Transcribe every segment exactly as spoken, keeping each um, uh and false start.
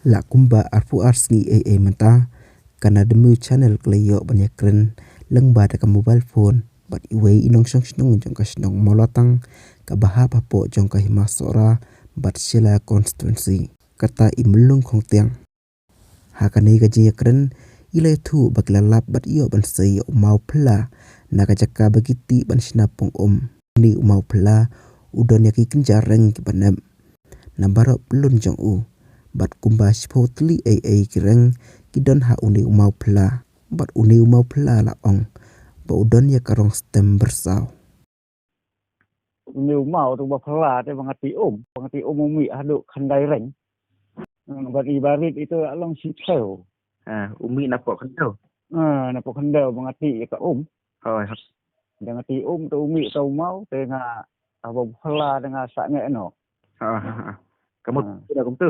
La kumba arphew ar sngi ei ei mynta, ka Nadmu Channel ka la ïoh ban ïakren lyngba da ka mobile phone bad iwei i nongshong shnong jong ka shnong Mawlatang, kaba hap hapoh jong ka Hima Sohra bad Shella constituency, kata i Myllung Khongtiang. Ha kane ka jingïakren, i la ïathuh ba ki la lap bad ïoh ban sei ïa u maw phylla na ka jaka ba ki tih ban shna pung um. Une u maw phylla u don ïa ki kynja reng kiba nep na baroh pylun jong u, bad kumba shiphew tylli ei ei ki reng ki don ha une u maw phylla. Bad une u maw phylla la ong ba u don ïa ka rong stem byrsaw. Une u maw te uba phylla te ba nga tih um, ba nga tih um u mih haduh khyndai reng. Hmm, bad iba rit ito la long shiphew. Ah, u mih napoh khyndew. Ah, napoh khyndew ba nga tih ïa ka um. Hooid, hooid. Da nga tih um te u mih te u maw te nga, haba phylla te nga sangeh noh. Ha, ha, ha. Ka mut, ha, kumtu.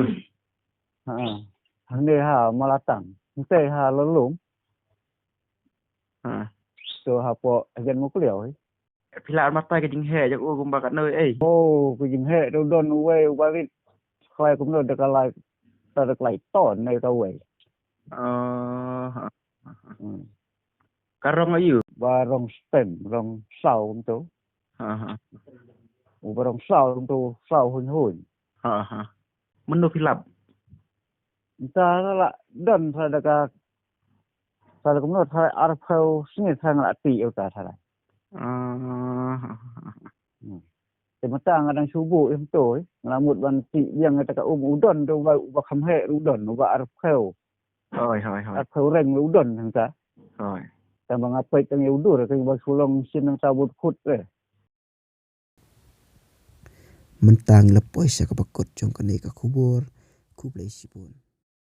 Ha. Hangne ha Mawlatang. Hangtei ha Lolum. Ha. To hapoh hajan Mawkliaw, eh. Phi la armata ka jingheh jong u kumba katno ei? Oh, ka jingheh te u don uwei uba rit. Khlai kumno da ka lai, ta da ka lai ton ne kawei. Oh, ha, ha, ha. Hmm. Ka rong aïu? Ba rong stem, rong saw kumtu. Ha, ha. Uba rong saw kumtu, saw huñ huñ. Ha, ha. Mynno phi lap? Mynta la don sa da ka, sa da kumno sa arphew sngi sa nga la tih ïa uta sa la. Ah. Hmm. Te mynta nga dang shu buh ïa mynta, eh. Nga la mut ban tih biang ïa ta ka um u don, uba, uba kham heh u don, uba arphew. Hooid, hooid, hooid. Arphew reng u don hangta. Hooid. Tang ba nga peit tang ïa u dur, tang ba shu long sien hangta bad khut eh. Mynta ngi la poi sha kaba kut jong kane ka khubor, khublei shibun.